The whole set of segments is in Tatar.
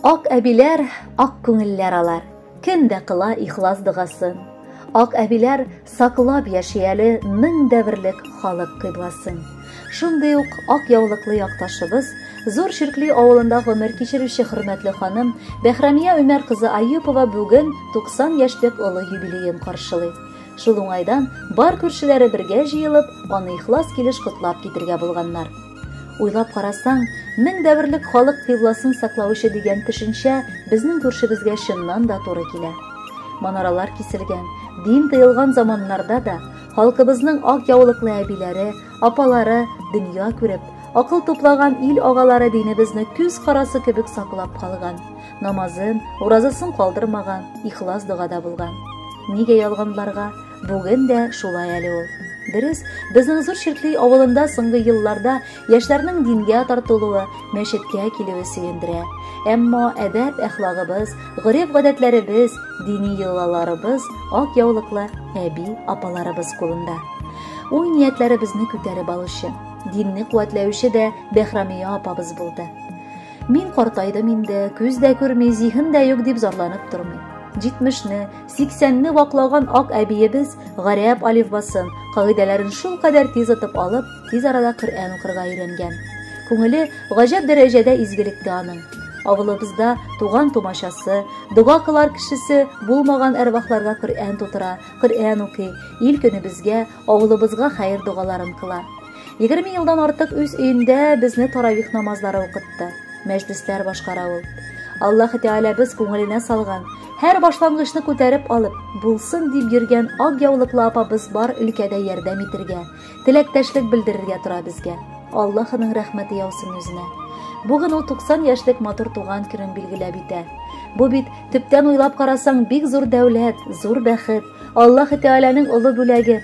Ак әбиләр, ак күңелләр алар. Кем дә кыла ихлас догасын. Ак әбиләр саклап яши әле мең дәверлек халык кыйбласын. Шундый ук ак яулыклы якташыбыз, Зур Чиркли авылында гомер кичерүче хөрмәтле ханым Бәхрамия Өмәр кызы Аюпова бүген 90 яшьлек олы юбилеен каршылый. Шул уңайдан бар күршеләре бергә җыелып, аны ихлас килеш котлап китергә булганнар. Уйлап карасаң, мең дәверлек халык кыйбласын саклаучы дигән төшенчә безнең күршебезгә чыннан да туры килә. Манаралар киселгән, дин тыелган заманнарда да халкыбызның ак яулыклы әбиләре, апалары дөнья күреп, акыл туплаган ил агалары динебезне күз карасы кебек саклап калган, намазын, уразасын калдырмаган, ихлас догада булган. Нигә ялганларга? Бүген дә шулай әле ул. Дөрес, безнең Зур Чиркли авылында соңгы елларда яшьләрнең дингә тартылуы, мәчеткә килүе сөендерә. Әмма әдәп-әхлагыбыз, гореф-гадәтләребез, дини йолаларыбыз ак яулыклы әби-апаларыбыз кулында. Уй-ниятләребезне күтәреп алучы, динне куәтләүче дә Бәһрамия апабыз булды. Мин картайдым инде, күз дә күрми, зиһен дә юк дип зарланып тормый. Җитмешне, сиксәнне ваклаган ак әбиебез гарәп алифбасын, кагыйдәләрен шулкадәр тиз отып алып, тиз арада Коръән укырга өйрәнгән. Күңеле гаҗәп дәрәҗәдә изгелектә аның. Авылыбызда туган тумачасы, дога кылар кешесе булмаган әрвахларга Коръән тутыра, Коръән укый, ил көнебезгә, авылыбызга хәер догаларын кыла. 20 елдан артык үз өендә безне таравих намазлары укытты. Мәҗлесләр башкара ул. Аллаһ Тәгаләбез күңеленә салган, һәр башлангычны күтәреп алып, булсын дип йөргән ак яулыклы апабыз бар өлкәдә ярдәм итергә, теләктәшлек белдерергә тора безгә. Аллаһының рәхмәте яусын үзенә. Бүген ул 90 яшьлек матур туган көнен билгеләп итә. Бу бит төптән уйлап карасаң бик зур дәүләт, зур бәхет, Аллаһ Тәгаләнең олы бүләге.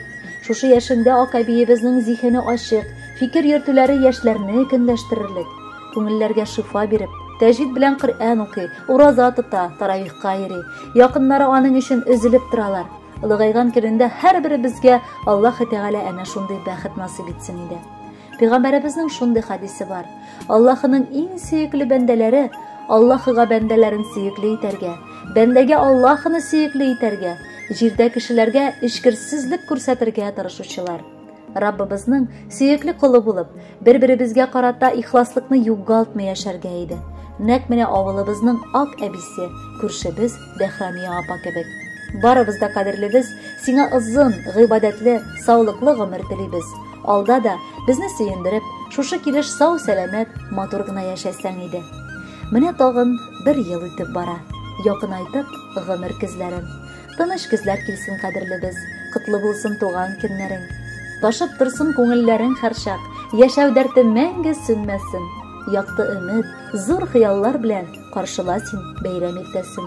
Шушы яшендә ак әбиебезнең зиһене ачык, фикер йөртүләре яшьләрне көнләштерерлек. Күңелләргә шифа биреп, тәҗвид белән Коръән укый, ураза тота, таравихка йөри. Якыннары аның өчен өзелеп торалар. Олыгайган көнендә һәрберебезгә Аллаһ Тәгалә әнә шундый бәхет насыйп итсен иде. Пәйгамбәребезнең шундый хадисе бар. Аллаһының иң сөекле бәндәләре Аллаһыга бәндәләрен сөекле итәргә, бәндәгә Аллаһыны сөекле итәргә, җирдә кешеләргә эчкерсезлек күрсәтергә тырышучылар. Раббыбызның сөекле колы булып, бер-беребезгә карата ихласлыкны югалтмый яшәргә иде. Нәкъ менә авылыбызның ак әбисе, күршебез Бәхрамия апа кебек. Барыбыз да кадерлебез, сиңа озын, гыйбадәтле, саулыклы гомер телибез. Алда да безне сөендереп, шушы килеш сау-сәламәт, матур гына яшәсәң иде. Менә тагын бер ел үтеп бара. Якынайтып гомер көзләрен. Тыныч көзләр килсен, кадерлебез, котлы булсын туган көннәрең. Ташып торсын күңелләрең һәрчак, яшәү дәрте мәңге сүнмәсен. Якты өмет, зур хыяллар белән каршыла син бәйрәм иртәсен.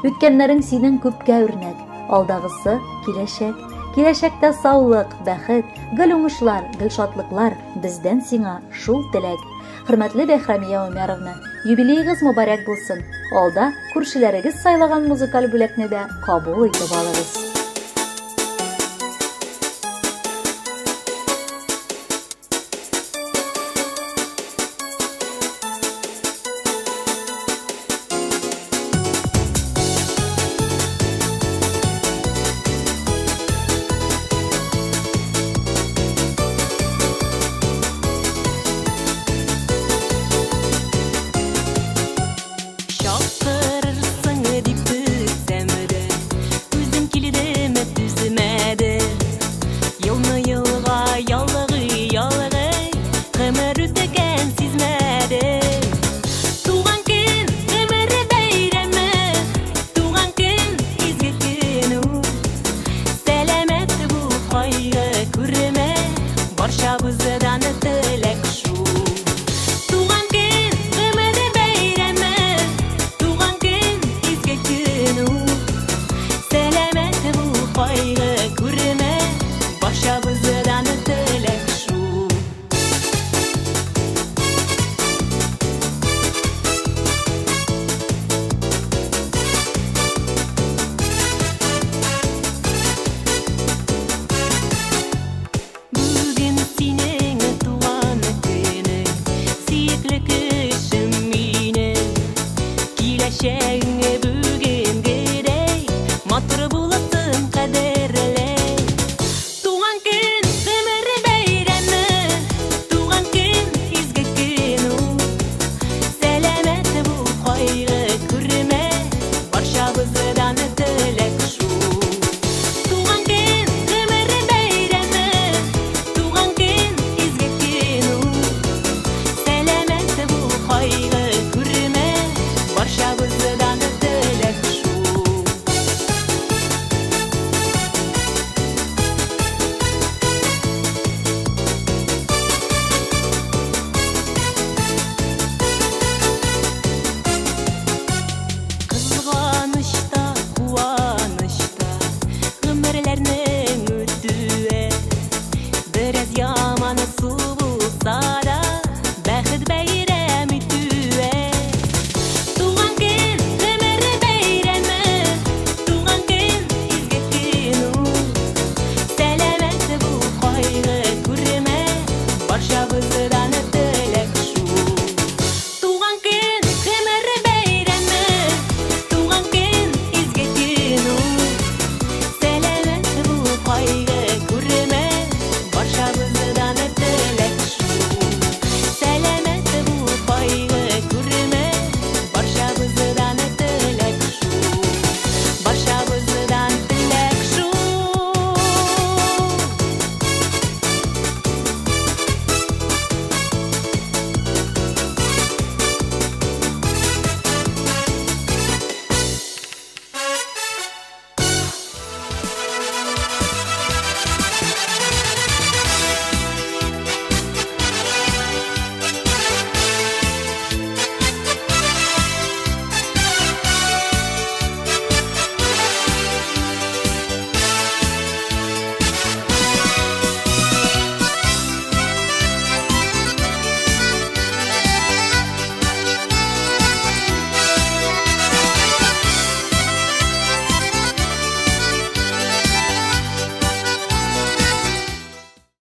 Үткәннәрең синең күпкә үрнәк, алдагысы киләчәк. Киләчәктә саулык, бәхет, гел уңышлар, гел шатлыклар, бездән сиңа шул теләк. Хөрмәтле Бәхрамия Умяровна, юбилеегыз мөбарәк булсын. Алда күршеләрегез сайлаган музыкаль бүләкне дә кабул итеп алыгыз. Чакырырсың дип көтсәм дә, үзем килдем түзмәде. Елны елга ялгый, ялгый, гомер